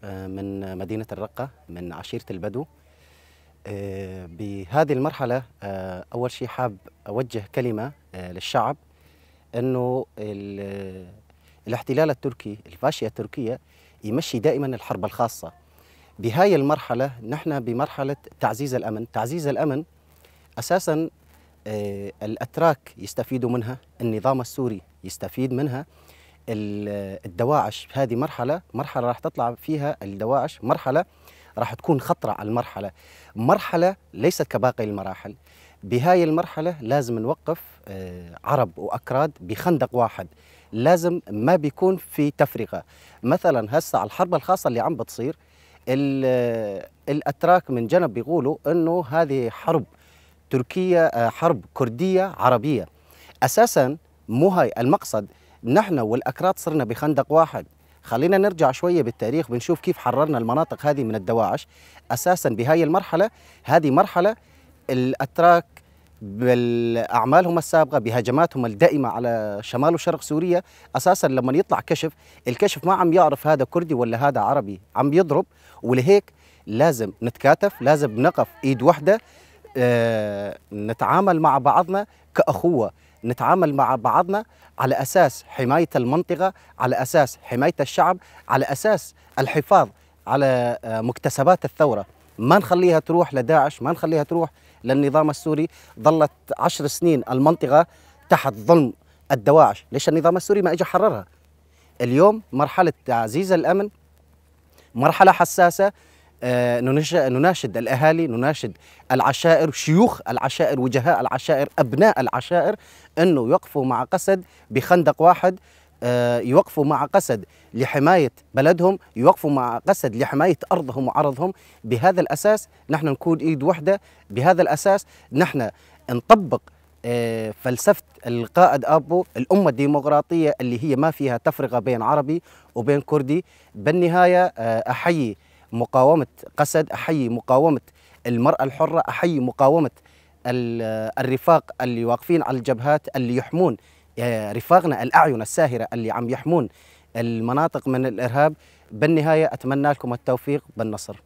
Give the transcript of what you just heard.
من مدينة الرقة من عشيرة البدو. بهذه المرحلة أول شيء حاب أوجه كلمة للشعب أنه الاحتلال التركي، الفاشية التركية، يمشي دائما الحرب الخاصة. بهاي المرحلة نحن بمرحلة تعزيز الأمن. تعزيز الأمن أساسا الأتراك يستفيدوا منها، النظام السوري يستفيد منها، الدواعش. هذه مرحلة راح تطلع فيها الدواعش، مرحلة راح تكون خطرة على المرحلة، مرحلة ليست كباقي المراحل. بهاي المرحلة لازم نوقف عرب وأكراد بخندق واحد، لازم ما بيكون في تفرقة. مثلا هسه على الحرب الخاصة اللي عم بتصير، الأتراك من جنب بيقولوا إنه هذه حرب تركية، حرب كردية عربية. أساسا مو هاي المقصد، نحن والأكراد صرنا بخندق واحد. خلينا نرجع شوية بالتاريخ بنشوف كيف حررنا المناطق هذه من الدواعش. أساسا بهاي المرحلة، هذه مرحلة الأتراك بالأعمالهم السابقة، بهجماتهم الدائمة على شمال وشرق سوريا، أساسا لما يطلع كشف، الكشف ما عم يعرف هذا كردي ولا هذا عربي، عم يضرب. ولهيك لازم نتكاتف، لازم نقف إيد وحدة، نتعامل مع بعضنا كأخوة، نتعامل مع بعضنا على أساس حماية المنطقة، على أساس حماية الشعب، على أساس الحفاظ على مكتسبات الثورة. ما نخليها تروح لداعش، ما نخليها تروح للنظام السوري. ظلت 10 سنين المنطقة تحت ظلم الدواعش، ليش النظام السوري ما اجى حررها؟ اليوم مرحلة تعزيز الأمن مرحلة حساسة. نناشد الأهالي، نناشد العشائر، شيوخ العشائر، وجهاء العشائر، أبناء العشائر، أنه يقفوا مع قسد بخندق واحد، يوقفوا مع قسد لحماية بلدهم، يوقفوا مع قسد لحماية أرضهم وعرضهم. بهذا الأساس نحن نكون إيد وحدة، بهذا الأساس نحن نطبق فلسفة القائد أبو، الأمة الديمقراطية اللي هي ما فيها تفرقة بين عربي وبين كردي. بالنهاية أحيي مقاومة قسد، أحيي مقاومة المرأة الحرة، أحيي مقاومة الرفاق اللي واقفين على الجبهات، اللي يحمون رفاقنا الأعين الساهرة اللي عم يحمون المناطق من الإرهاب. بالنهاية أتمنى لكم التوفيق بالنصر.